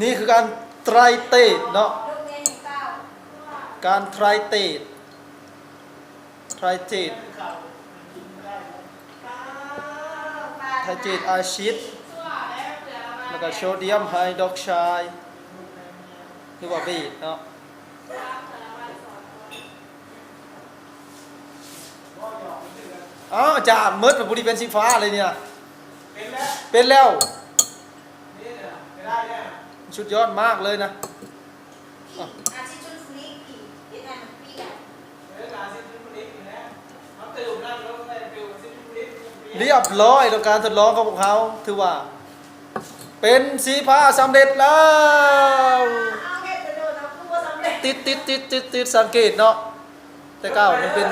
ນີ້ຄືການໄຕຣເຕດເນາະ ການໄຕຣເຕດ ໄຕຣເຕດ ໄຕຣເຕດອາຊິດ ແລ້ວກໍໂຊດຽມໄຮດຣອກໄຊດ ຫຼືວ່າເບດເນາະ. ອ້າວ ອາຈານ ໝົດແລ້ວ ຜູ້ນີ້ເປັນສີຟ້າເລີຍນີ້ນະ ເປັນແລ້ວ ເປັນແລ້ວ ສຸດຍອດມາກເລີຍນະ. ລຽບຮ້ອຍ ແລ້ວການທົດລອງຂອງພວກເຮົາຖືວ່າເປັນສີຟ້າສຳເລັດແລ້ວ. ຕິດ ຕິດ ຕິດ ຕິດ ຕິດ ສັງເກດເນາະ ແຕ່ເກົ່າມັນເປັນ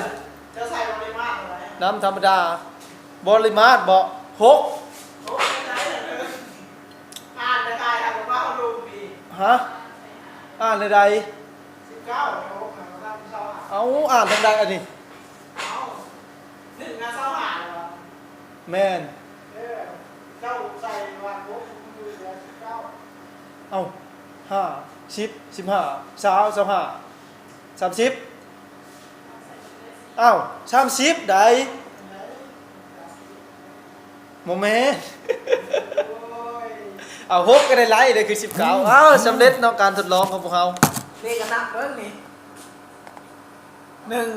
ຈະໃສ່ປະລິມານເທົ່າໃດ? ນ້ຳທຳມະດາ ປະລິມານເບາະ ຫົກ ຫົກ ອ່ານແຕ່ກາຍ ອ່ານອອກມາເຮົາລົງດີ. ຮະ? ອ່ານແນວໃດ? ສິບເກົ້າ ຫົກ ເອົາ ອ່ານທາງໃດອັນນີ້? ເອົາ ໜຶ່ງນະ ຊາວຫ້າ ແລ້ວຫວາ? ແມ່ນ. ເອີ ເຈົ້າໃສ່ວ່າຫົກ ຢູ່ເຫຼືອສິບເກົ້າ. ເອົ້າ ຫ້າ ສິບ ສິບຫ້າ ຊາວ ຊາວຫ້າ ສາມສິບ ອ້າວ ສາມສິບໃດ໋ ບໍ່ແມ່ນ ເອົາ ຫົກກໍໄດ້ໄລ່ເດ້ ຄືສິບເກົ້າ. ອ້າວ ສຳເລັດເນາະ ການທົດລອງຂອງພວກເຮົາ. ເລກກະນັບເບິ່ງນີ້ ໜຶ່ງ